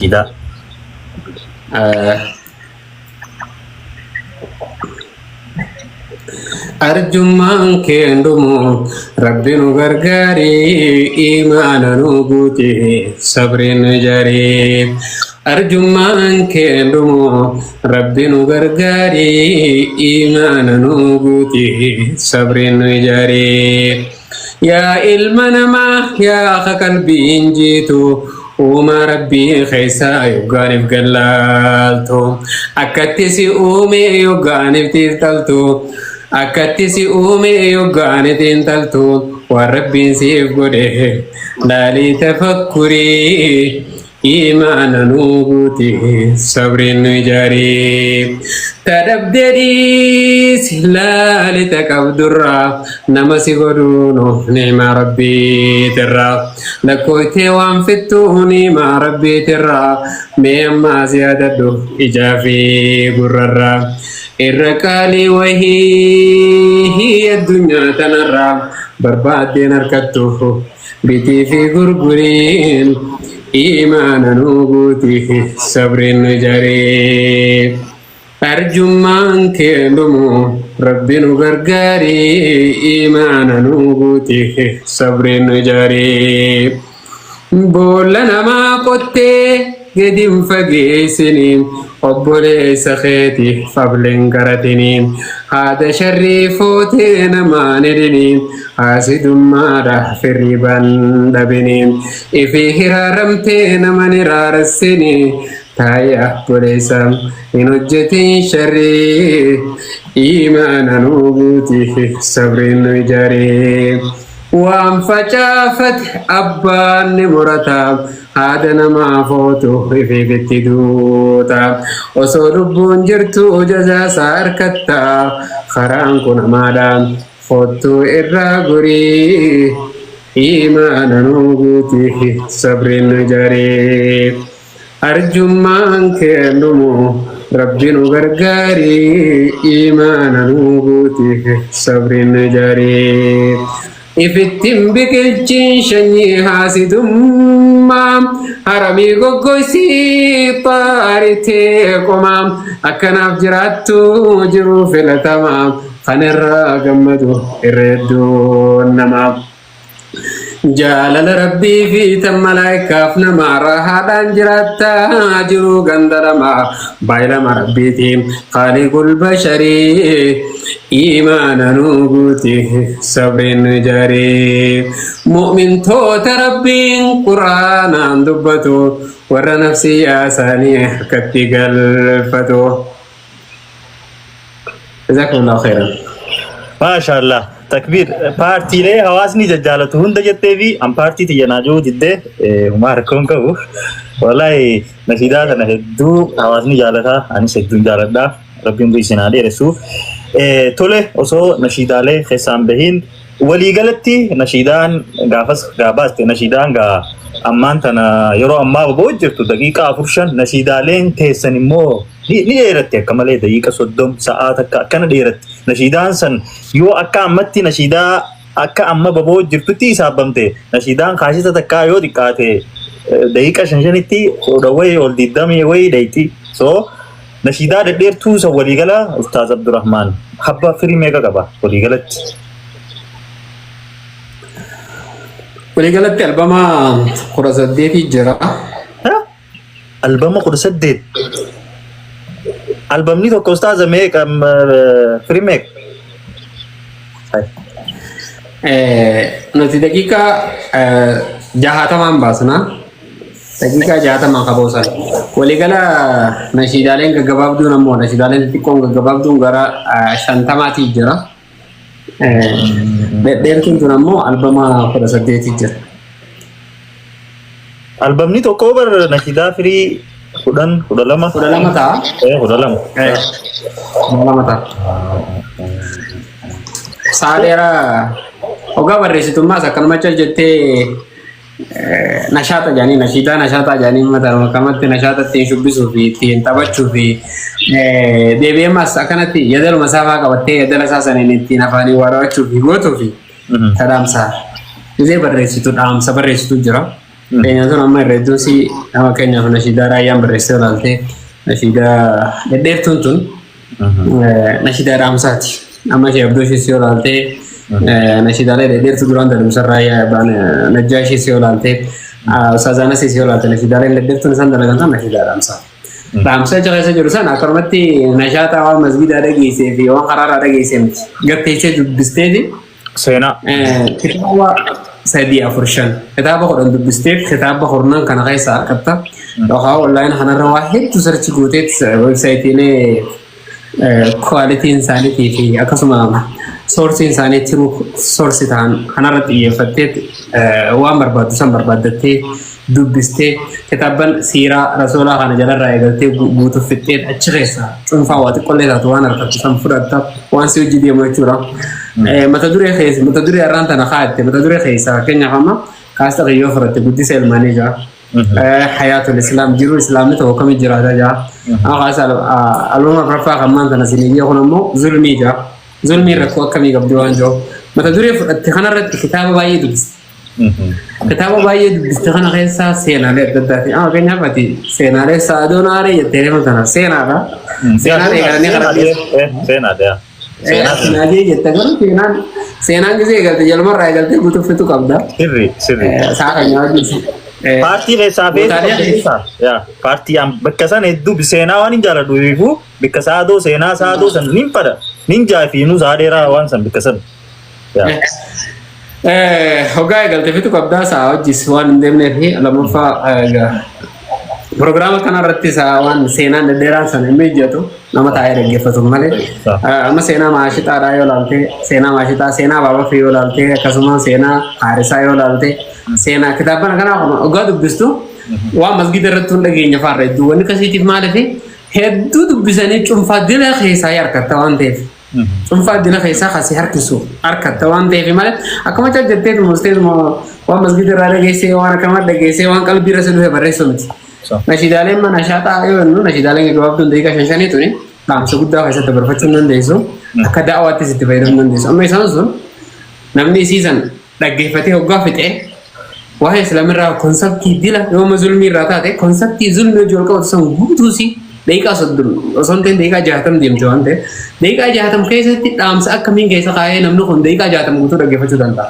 Nashiidaa. Arjummaan kee dhumu, Rabbi nu gargaarii, imaana nu guute, sabriin nu ijaaree. Arjummaan kee dhumu, Rabbi nu gargaarii, imaana nu guute, sabriin nu ijaaree. Yaa ilma namaa, yaa akka qalbiin jiitu, uumaa Rabbii keessaa yoggaaniif gallaaltu, akkatti si uume yoggaaniif xiinxaltu, akkatti si uume yoggaaniif xiinxaltu, waan Rabbiin siif godhe laalii tafakkurii, imaana nuu guuti, sabriin nu ijaarii. Tadhabdee dhiisi, laali ta qabdurraa, nama si godhuunu ni'maa Rabbiitirraa, lakkooytee waan fittuu ni'maa Rabbiitirraa. Mee ammaas yaadadhu ijaa fi gurrarraa irra qaalii wahii addunyaa tanarraa barbaaddeen harkattu bitii fi gurguriin. Imaana nuu guuti, sabriin nu ijaaree. Arjummaan kee dhumu, Rabbi nu gargaarii, imaana nu guuti, sabriin nu ijaaree. Boolla namaa qottee gadi hin fageessini, obboleessa keeti fableen qaratini, haada sharrii footee namaan hidhini, haasidummaadha firriban dhabini, ifi hiraaramtee naman hiraarassini. Taaya obboleessa, hin hojjetin sharrii, imaana nu guuti, sabriin nu ijaaree. Waan facaafate abbaan ni murata, haada namaa footu ifiif itti duuta. Osoo lubbuun jirtu jazaasaa harkatta, karaan kun hamaadha. Foottuu irraa gorii, imaana nu guuti, sabriin nu ijaaree. Arjummaan kee dhumu, Rabbi nu gargaarii, imaana nu guuti, sabriin nu ijaaree. Ifittiin biqilchiin sanyii haasidummaa, haramii goggoysii xaaritee qomaa, akkanaaf jiraattu jiruu filatamaa, kan irraa gammadu irra hedduun namaa. Jaalala Rabbii fi tan malaayikaaf namaa rahaadhaan jiraatta jiruu ganda lamaa baay'ilama Rabbiitiin Khaaliqul basharii, imaana nuu guuti, sabriin nu ijaarii. Mu'mintoota Rabbiin Quraanaan dubbatu, warra nafsiyyaa isaanii harkatti galfatu. Jazakumullahu khairan. Maashaallah. Takbiir. Paartiilee hawaasni jajjaalatu hunda jettee fi an paartii tiyya naa jiru diddee humaa rakkoon qabu. Wallahi nashiidaa kana hedduu hawaasni jaalataa, anis hedduun jaaladha. Rabbiin umrii isin haa dheeressu. Tole, osoo nashiidaalee keessaan bahiin, waliigalatti nashiidaan gaafas gaa baaste, nashiidaan gaa ammaan tana yeroo ammaa boba'u jirtu daqiiqaa afur shan, nashiidaaleen teessan immoo ni dheeratti akka malee, daqiiqa 30, sa'aa takka akkana dheeratti. Nashiidaan san yoo akka ammatti nashiidaa akka amma baboo jirtutti hisaabamte, nashiidaan kaasita takkaa yoo xiqqaate daqiiqa shan shanitti 10 wayii ol 20 wayii dheeyti. So nashiidaa dhedheertuu san waliigala Ustaaz Abdurrahmaan habba firii meeqa qaba waliigalatti? Waliigalatti albama 18 jira. Albama 18. Albamni tokko, ustaaza, meeqa firii meeqa? Nuti daqiiqaa 60n baasna. Daqiiqaa 60 qaboosan. Waliigala nashiidaaleen gaggabaabduun ammoo, nashiidaaleen xixiqqoon gaggabaabduun gara 50tii jira. Dhedheertuun tun ammoo albama 18 jira. Albamni tokko bar nashiidaa firii 10, 12. 12 ta'a. 12. 12 ta'a. Sa'a dheeraa hoggaa barreessitummaas akkanuma cal jettee nashaata jedhanii, nashiidaa nashaataa jedhanii mataa makamatti nashaata ittiin shubbisuu fi ittiin taphachuu fi deebi'eemas akkanatti yadaluma isaa fa'aa qabattee yadala isaa saniin ittiin afaanii waa dhawachuu fi gootuu fi tadhaamsa. Isee barreessitu, dhaamsa barreessitu jira. Keenyaan sun amma irra hedduun si nama keenyaaf nashiidaa raayyaan barreessee olaaltee nashiidaa dhedheertuun tun nashiidaa dhaamsaati. Amma ishee abdoo ishee si olaaltee nashiidaalee dhedheertuu duraan dadhabsa raayyaa abbaan najjaa ishee si olaaltee ustaazaana si olaalte nashiidaaleen dhedheertuun isaan dalagan sun nashiidaa dhaamsaati. Dhaamsa achi keessa jiru sana akkanumatti nashaataa waan masgidaa dhageessee fi waan karaarraa dhageessee miti. Gatteessee dubbisteeti. Seenaa. Kitaaba sadii afur shan kitaaba 10 dubbisteet kitaaba kurnan kana keessa argatta. Yookaan online kanarra waa hedduu search gooteet websiteiilee qualityn isaaniitii fi akkasuma sourceiin isaanii true source ta'an kanarra xiyyeeffatteet waan barbaaddu san barbaaddattee dubbistee kitaabban siiraa rasuulaa kana jalarraa eegaltee guutuuf fixxeet achi keessa cuunfaa waa xiqqollee taatu waan argattu san fudhatta waan si hojii deemu jechuudha. Mata duree keessa mata duree har'aan tana kaa'atte mata duree keessa fakkeenyaaf amma kaasta kiyyoo fudhatte guddisa ilmaanii jira. Hayaatul Islaam jiruu Islaamni tokko akkamii jiraata jira. Amma kaasa albama afuraffaa kan maan tana sinii kun ammoo zulmii jira. Zulmiin rakkoo akkamii qabdi waan jiru. Mata duree fudhatte kanarratti kitaaba baay'ee dubbiste. Kitaaba baay'ee dubbiste kana keessaa seenaalee adda addaati. Amma fakkeenyaaf ati seenaalee Saadoon Aaree jettee deeman sana seenaadha. Seenaan eegalanii karaa Seenaadha. Seenaalee jette garuu seenaan gisee eegalte jalumarraa eegaltee guutuuf fitu qabda. Sirri sirri. Sa'a kan nyaachuu. Paartii keessaa Gootaalee yaa paartii bakka san hedduu seenaa waan hin jaaladhu beeku bakka saadoo seenaa saadoo san nin fada nin jaafiinuu saa dheeraa waan san bakka san. Hoggaa eegalte fitu qabdaa sa'a hojis waan hin deemnee fi lammaffaa egaa Pirogiraama kanarratti sa'a waan seenaan dhedheeraan sana hin mijatu nama taa'ee dhaggeeffatu malee. Amma seenaa maashixaadhaa yoo ilaalte, seenaa maashixaa, seenaa baabafii yoo ilaalte, akkasuma seenaa haarisaa yoo ilaalte, seenaa kitaabban kanaa kun hoggaa dubbistu waan masgida irratti hin dhageenya faarra hedduu wanni akkasiitiif maaliif hedduu dubbisanii cuunfaa dila keessaa harkatta waan ta'eef. Cuunfaa dila keessaa kasii harkisu harkatta waan ta'eef malee akkuma jajjattee murteetuma waan masgida irraa dhageessee waan akkama dhageessee waan qalbii irra si dhufe barreessuu miti. Nashiidaaleen mana shaaxaa yoo jennu nashiidaaleen gaggabaabduun daqiiqaa shan shanii tuni dhaamsa guddaa keessatti dabarfachuu hin dandeessu. Akka da'awaattis itti fayyadamuu hin dandeessu. Amma isaan sun namni isiisan dhaggeeffatee hoggaa fixee waa'ee islaamirraa conceptii dila yooma zulmii irraa taate conceptii zulmii hojii wal qabatu san guutuusi daqiiqaa 30 osoo hin ta'in daqiiqaa 60 deemte waan ta'eef daqiiqaa 60 keessatti dhaamsa akkamiin keessa kaa'ee namni kun daqiiqaa 60 guutuu dhaggeeffachuu danda'a.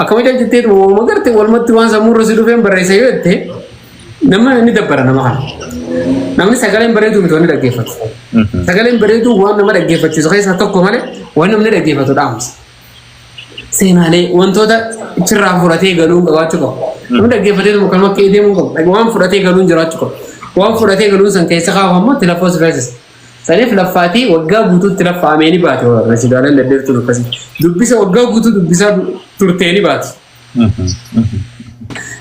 Akkama jaljettee uumama garte walumatti waan sammuu irra si dhufeen barreessa yoo jette nama inni dabbara nama kana. Namni sagaleen bareedu miti wanni dhaggeeffatu. Sagaleen bareedu waan nama dhaggeeffachiisu keessaa tokko malee waan namni dhaggeeffatu dhaamsa. Seenaalee wantoota achirraa fudhatee galuun qabaachuu qaba. Namni dhaggeeffatee kanuma akka deemuu qabu. Waan fudhatee galuun jiraachuu qaba. Waan fudhatee galuun san keessa kaafamu ammoo itti laffoo si feesisa. Saniif laffaatii waggaa guutuutti laffaamee ni baate nashiidaaleen dhedheertuun akkasii. Dubbisa waggaa guutuu dubbisaa turtee ni baate.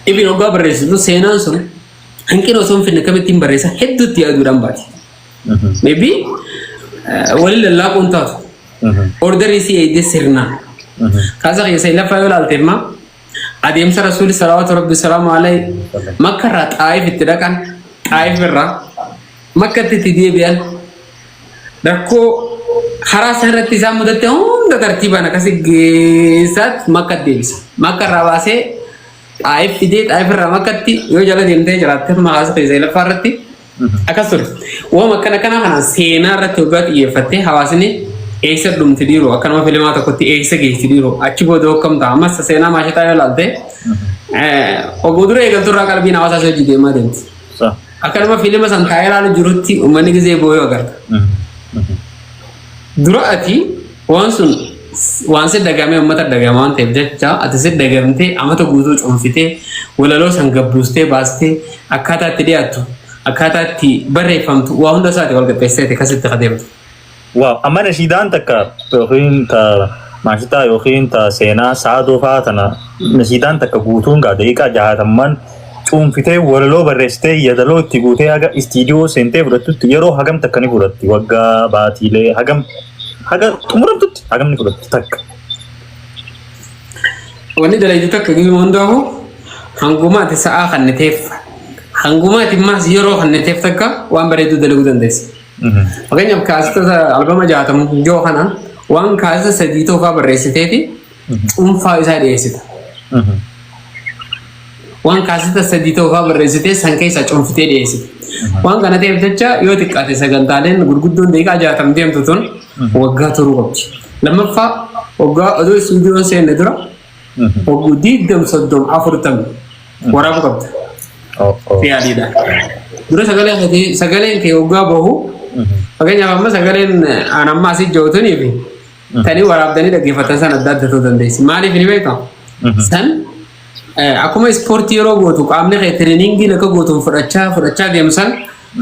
Ibin waggaa barreessitu seenaan sun hanqina osoo hin finne akkamittiin barreessa hedduutti yaaduudhaan baate. Maybe waliin lallaaquun taatu. Orderii si eegdee sirnaan. Kaasa keessa laffaa yoo ilaalte immoo adeemsa rasuulli salawaatu rabbi salaamu alayhi Makka irraa Xaayif itti dhaqan Xaayif irraa Makkatti itti deebi'an rakkoo karaa san irratti isaan mudatte hunda tartiibaan akkasi geessaatti Makkatti deebisa. Makka irraa baasee Xaayif fidee Xaayif irraa Makkatti yoo jala deemtee jiraatte maqaa keessa laffaa irratti akkas ture. Waan akkana kana kana seenaa irratti hoggaa xiyyeeffattee hawaasni eessa dhumti dhiiroo akkanuma filimaa tokkotti eessa geessi dhiiroo achi booda hokkam ta'a. Ammas seenaa maashaxaa yoo ilaalte oguu dura eegaltu irraa qalbiin hawaasaa si hojii deemaa deemti. Akkanuma filima san taa'ee ilaalu jirutti uummanni gizee booyuu agarta. Dura ati waan sun waan si dhagamee uummata dhagama waan ta'eef jecha ati si dhagamtee amata guutuu cuunfitee walaloo san gabbuustee baastee akkaataa itti dhiyaattu akkaataa itti barreeffamtu waa hunda isaati wal qixxeessiteeti akkasitti adeemtu. Waaw amma nashiidaan takka yookiin ta maashitaa yookiin ta seenaa saadoo fa'aa tana nashiidaan takka guutuun gaa daqiiqaa jaatamman cuunfitee walaloo barreessitee yadaloo itti guutee haga istiidiyoo seentee fudhattutti yeroo hagam takka ni fudhatti waggaa baatiilee hagam haga xumuramtutti hagam ni fudhatti takka. Wanni dalaytu takka gizuma hundaa'u hanguma ati sa'aa kanniteef hanguma ati maas yeroo kanniteef takka waan bareedduu dalaguu dandeessa. Fakkeenyaaf kaasota albama 60 joo kana waan kaasota sadii toofaa barreessiteeti cuunfaa isaa dhiyeessita. Waan kaasita sadii ta'u fa'aa barreessitee san keessaa cuunfitee dhiyeessite. Waan kana ta'eef jecha yoo xiqqaate sagantaaleen gurguddoon daqiiqaa 60 deemtu tun waggaa turuu qabdi. Lammaffaa, waggaa odoo istuudiyoon seenne dura wagguu 20, 30, 40 waraabuu qabda. Yaaliidha. Dura sagalee keetii, sagaleen kee waggaa bahu, fakkeenyaaf amma sagaleen aan amma asii jirutunii fi tanii waraabdanii dhaggeeffatan san adda adda ta'uu dandeessi. Maaliif ni beektaa? San akkuma ispoortii yeroo gootu qaamni kee training akka gootuun fudhachaa fudhachaa deemu san,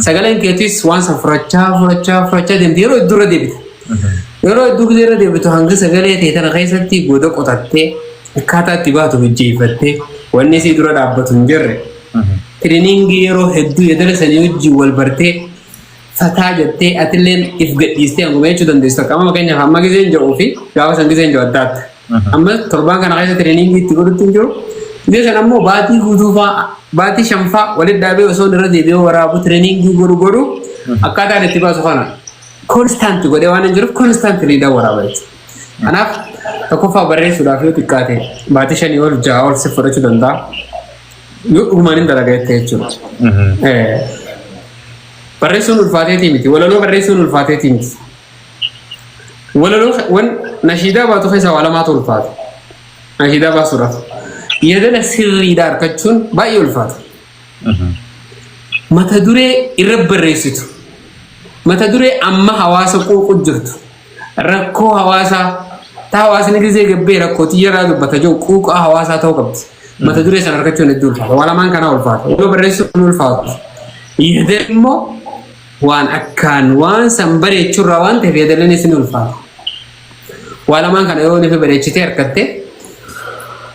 sagaleen keetis waan san fudhachaa fudhachaa fudhachaa deemti yeroo hedduu irra deebita. Yeroo hedduu gisee irra deebitu hanga sagalee ta'e tana keessatti goda qotattee, akkaataa itti baatu mijjeeffattee, wanni isii dura dhaabbatu hin jirre, training yeroo hedduu yeedala sanii wajjin wal bartee, fataa jettee, atilleen if gadhiistee hanguma jechuu dandeessu. Akka amma fakkeenyaaf amma giseen jedhuu fi gaafa san giseen jedhu adda adda. Amma torbaan kana keessa training itti godhutti hin jiru. Gisee san ammoo baatii guutuu fa'aa, baatii 5 fa'aa walitti dhaabee osoo irra deebi'ee waraabu, training godhu godhu, akkaataan itti baasu kana constant godhee waan hin jiruuf constantly dha waraaba jechuudha. Kanaaf tokkoffaa barreessuudhaaf yoo xiqqaate baatii 5 ol, 6 ol si fudhachuu danda'a. Yoo dhugumaan hin dalaga jettee jechuudha. Barreessuun ulfaateetii miti. Walaloo barreessuun ulfaateetii miti. Walaloo wan nashiidaa baatu keessaa waa lamaatu ulfaata. Nashiidaa baasuudhaaf. Yeedala sirriidhaa argachuun baay'ee ulfaata. Mata duree irra barreessitu. Mata duree amma hawaasa quuqu jirtu. Rakkoo hawaasaa. Ta hawaasni gisee gabbee rakkoo xiyyaraa dubbata jiru quuqaa hawaasaa ta'uu qabdi. Mata duree sana argachuun hedduu ulfaata. Waa lamaan kanaa ulfaata. Walaloo barreessuun ulfaatu. Yeedalli immoo waan akkaan waan san bareechurraa waan ta'eef yeedalliinis ni ulfaata. Waa lamaan kana yoo nifi bareechitee harkatte,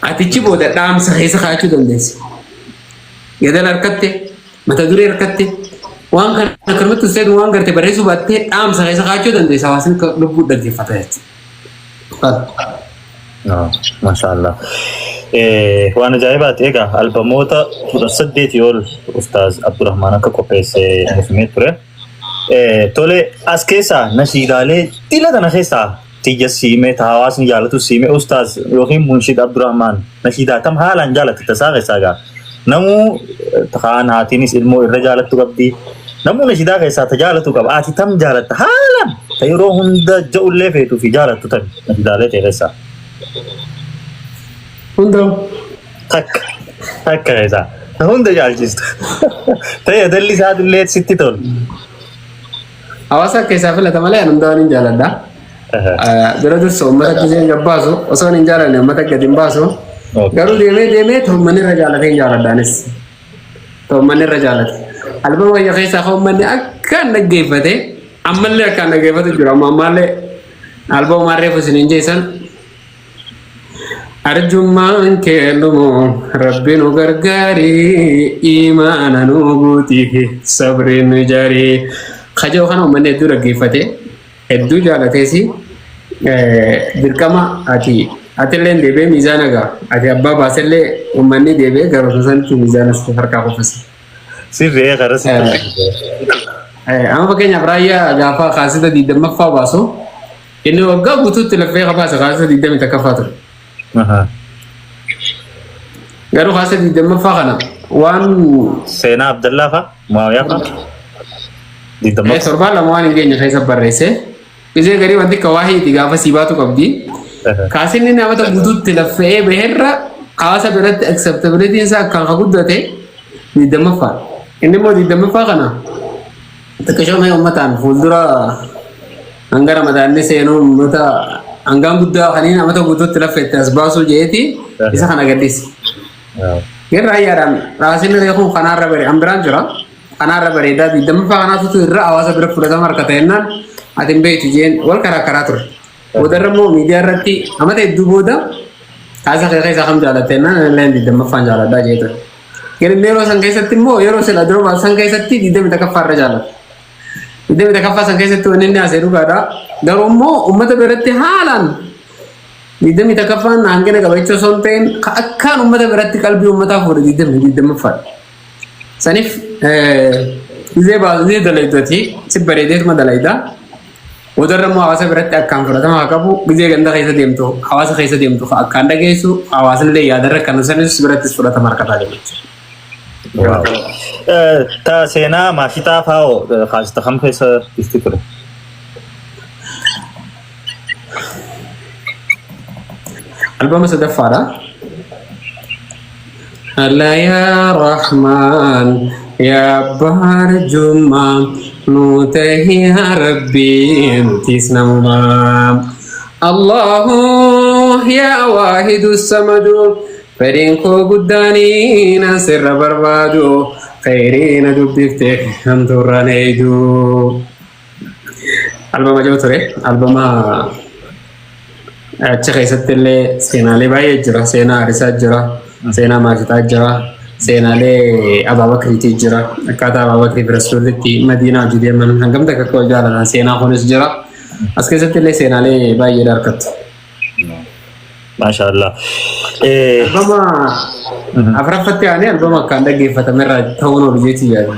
atichi booda dhaamsa keessa kaa'achuu dandeessa. Yeedala harkatte, mata duree harkatte, waan kana akkanumatti usteetu waan garte barreessuu baattee dhaamsa keessa kaa'achuu dandeessa, hawaasni lubbuu dhaggeeffata jechuudha. Maashaallah. Waan ajaa'ibaati. Egaa albamoota 18 ol Ustaaz Abdurrahmaan akka qopheesse himee ture. Tole, as keessaa nashiidaalee dila kana keessaa tiyya siimee ta hawaasni jaalatu siimee, Ustaaz yookiin Munshid Abdurrahmaan nashiidaa tam haalaan jaalatti tasaa keessaa gaa? Namuu kaan haatiinis ilmoo irra jaalattu qabdi. Namuu nashiidaa keessaa ta jaalatu qaba. Ati tam jaalatta haalaan ta yeroo hunda ja'ullee feetuu fi jaalattu tami nashiidaalee ta'e keessaa? Hunda'u. Takka takka keessaa ta hunda jaalchistu. Ta'e dalli isaatillee sitti tolu. Hawaasa keessaa filata malee ani hundaa hin jaaladha. Dura dursa uummata giseen gabbaasu osoo hin jaalanne uummata gadi hin baasu. Garuu deemee deemee uummanni irra jaalatee hin jaaladha anis. Uummanni irra jaalate. Albama wayya keessaa kan uummanni akkaan dhaggeeffate, ammallee akkaan dhaggeeffatu jira, amma ammallee albama reefu isin hin jeessan. Arjummaan kennumu rabbi nu gargaari, imaana nu guutii, sabri nu ijaarii. Kajoo kana uummanni hedduu dhaggeeffate, hedduu jaalateesi. Dirqama ati atillee deebi'ee miizaana gaa ati abbaa baasellee uummanni deebi'ee gara sanitti miizaana si harkaa kuffisa. Sirrii karaa sitti. Amma fakkeenyaaf Raayyaa gaafa kaasita 20ffaa baasu, inni waggaa guutuutti laffee kabaase kaasita 21ffaa ture. Garuu kaasita 20ffaa kana waan Seenaa Abdallaa fa'a Muawiyaa fa'a. 20ffaa. Torbaan 2 waan hin geenye keessa barreesse. Gisee garii wanti akka waahiiti gaafa sii baatu qabdi. Kaasinni namoota guutuutti laffee baherra hawaasa biratti acceptability isaa akkaan ka guddate 20ffaa. Inni immoo 20ffaa kana xiqqishoomee uummataan fuuldura hanga ramadaanni seenuu uummata hangaan guddaa kaniin namoota guutuutti laffeetti as baasuu jeeti isa kana gaddise. Garuu raayyaadhaan raasinni reeku kanaarra bare an biraan jira. Kanaarra bareedaa, 20ffaa kanaatu irra hawaasa bira fudhatama harkata jennaan, ati hin beektu jeen wal karaa karaa ture. Boodarra immoo miidiyaa irratti amata hedduu booda kaasa kee keessaa kam jaalatte jennaan, illee 20ffaan jaaladhaa jee ture. Garuu yeroo san keessatti immoo yeroo sila dura baasu san keessatti 21ffaa irra jaalata. 21ffaa san keessatti wanni inni haasa'e dhugaadha. Garuu immoo uummata biratti haalaan 21ffaan hangina qabachuu osoo hin ta'in, akkaan uummata biratti qalbii uummataa fuudhe 20ffaadha. Saniif gizee baasuu dalaydooti si bareedeetuma dalayda. Boodarra immoo hawaasa biratti akkaan fudhatama haa qabu. Gizee ganda keessa deemtu hawaasa keessa deemtu akkaan dhageessu hawaasni illee yaadarra kan sanis birattis fudhatama harkataa deema jechuudha. Ta seenaa maashitaa faa'oo kaasita kam keessa dhufti ture? Albama sadaffaadha. Allah yaa Rahmaan yaa Abbaa Arjummaa nuu tahi yaa Rabbi nutis namumaa. Allahu yaa waahidu samadu fedhiin koo guddaanii nan sirra barbaadu khayrii na dubbifte hamtuurraan eeydu. Albama jiru ture. Albama achi keessatti illee seenaalee baay'ee jira. Seenaa Harisaa jira. Seenaa Maashitaa jira. Seenaalee Abaabakriitii jira. Akkaataa Abaabakrii fi Rasuullitti Madiinaa hojii deeman hangam takka akka wal jaalatan seenaa kunis jira. As keessatti illee seenaalee baay'eedha argattu. Maashaallah. Albama afuraffatti aanee albama akkaan dhaggeeffatame irraa ta'uun oolu jeetii yaada.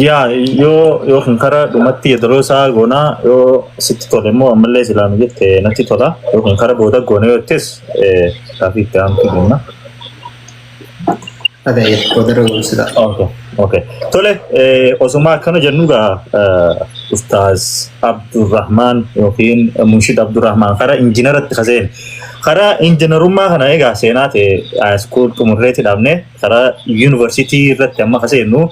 Yaa yoo yoo kan karaa dhumatti yeroo isaa goonaa yoo sitti tole immoo ammallee silaa nu jette natti tola yoo kan kara booda goone yoo jettes gaafii itti aantu goona. Adayya boodarra goonsita. Okay, okay. Tole, osuma akkana jennu gaa Ustaaz Abdurrahman yookiin Munshid Abdurrahman karaa injiinaratti kaseen. Karaa injiinarummaa kana egaa seenaa ta'e school xumurreetti dhaabne karaa yuunivarsiitii irratti amma kaseennu.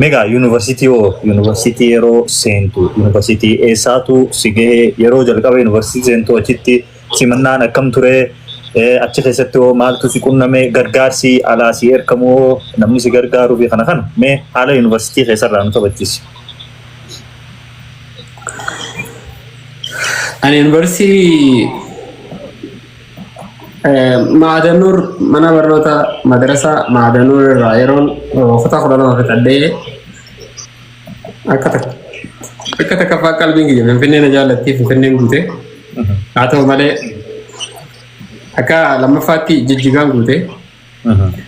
Meegaa yuunivarsiitii hoo yuunivarsiitii yeroo seentu yuunivarsiitii eessaatu si gahee yeroo jalqaba yuunivarsiitii seentu achitti simannaan akkam ture achi keessatti hoo maaltu si qunname gargaarsi alaa si ergamu hoo namni si gargaaruu fi kana kana mee haala yuunivarsiitii keessarraa nu taphachiisi. Ani yuunivarsiitii Maadanuur mana barnoota madrasaa Maadanuur irraa yeroon kutaa 12 fixadhee akka takka akka takkaffaa qalbiin kiyya Finfinnee na jaallatti Finfinneen guute. Haa ta'u malee akka lammaffaatti Jijjigaan guute.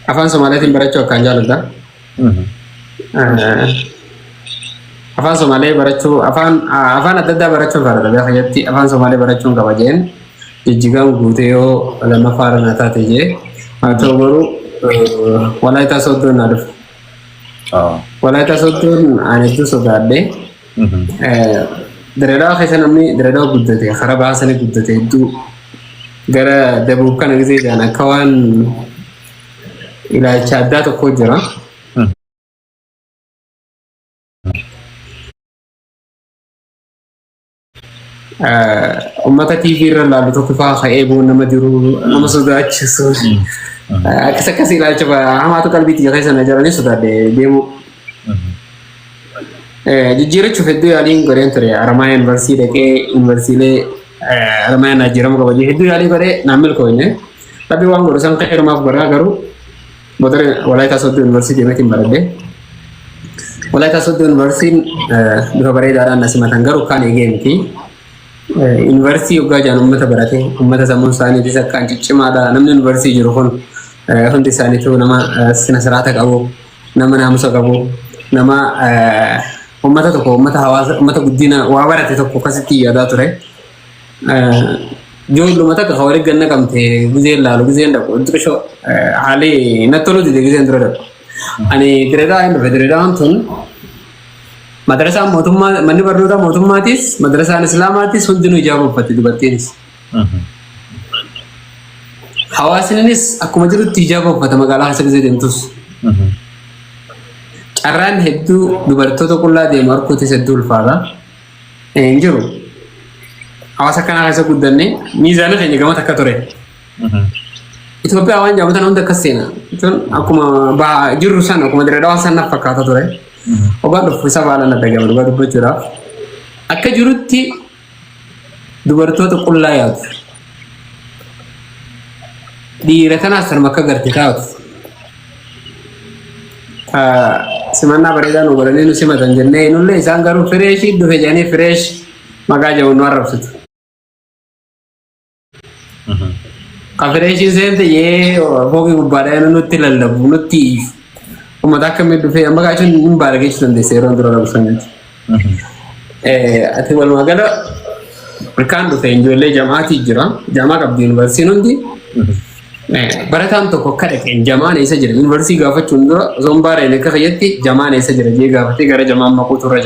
Afaan Somaaliitiin barachuu akkaan jaalladha. Afaan Somaalee barachuu afaan afaan adda addaa barachuun fedha beeka jetti afaan Somaalee barachuun qaba jeen Jijjigaan guute yoo lammaffaa irra na taate jee haa ta'u garuu Walaayitaa Sooddoon naa dhufe. Walaayitaa Sooddoon ani hedduu sodaadhe. Direedawa keessa namni Direedawa guddate karaa baasanii guddate hedduu gara Dabuub kana gisee jedhan akka waan ilaalcha addaa tokko jira. Uummata TV irra ilaalu tokko fa'aa ka'ee bu'uun nama jiru nama sodaachisu. Akkas akkas ilaalcha hamaatu qalbii tiyya keessa na jiranii sodaadhe deemu. Jijjiirachuuf hedduu yaaliin godheen ture. Haramaaya Yuunivarsiitii dhaqee yuunivarsiilee Haramaaya naa jijjiiramuu qaba jedhee hedduu yaalii godhee naan milkoofne. Rabbi waan godhu san khayrumaaf godhaa garuu booda Walaayitaa Sooddoo Yuunivarsiitii deemeetiin baradhe. Walaayitaa Sooddoo Yuunivarsiitiin bifa bareedaadhaan na simatan garuu kaan eegee miti. Yuunivarsiitii hoggaa jaan uummata barate uummata sammuun isaaniitis akkaan ciccimaadha. Namni yuunivarsiitii jiru kun hundi isaaniitu nama sina siraata qabu, nama naamusa qabu, nama uummata tokko uummata hawaasa uummata guddina waa barate tokko akkasitti yaadaa ture. Ijoolluma takka kan walitti ganna qabte gizeen laalu gizeen dhaqu xiqqishoo haalli natti toluu dide gizeen dura dhaqu. Ani Direedaa hin dhufe Direedaan tun madrasaan mootummaa manni barnootaa mootummaatis madrasaan islaamaatis hundinuu ijaaba uffatti dubartiinis. Hawaasninis akkuma jirutti ijaaba uffata magaalaa keessa gizee deemtus. Carraan hedduu dubartoota qullaa deemu arguutis hedduu ulfaata. Hin jiru. Hawaasa akkanaa keessa guddanne miizaana keenya gama takka ture. Itoophiyaa waan jedhamu tana hunda akkas seena. Jechuun akkuma bahaa jirru sana akkuma dirree dhawaa sana fakkaata ture. Ogaan dhufu isa baala na dagama dhugaa dubbachuudhaaf. Akka jirutti dubartoota qullaa yaadu. Dhiira tanaas tanuma akka garte taatu. Simannaa bareedaa nu godhanii nu simatan jennee nullee isaan garuu fireeshii dhufe jedhanii fireesh maqaa jedhu nu arrabsitu. Ka fireeshii seente yee fooqii gubbaadhaa nutti lallabu nutti iyyu. Uummata akkamii dhufee amma kaachuun hin baala jechuu dandeessa yeroo dura rabsan jechuudha. Ati walumaa gala ilkaan dhufe ijoollee jamaatii jira. Jamaa qabdi yuunivarsiitiin hundi. Barataan tokko akka dhaqeen jamaan eessa jira? Yuunivarsiitii gaafachuun dura osoo hin baareen akka fayyatti jamaan eessa jira jee gaafatee gara jamaan maquutu irra jira.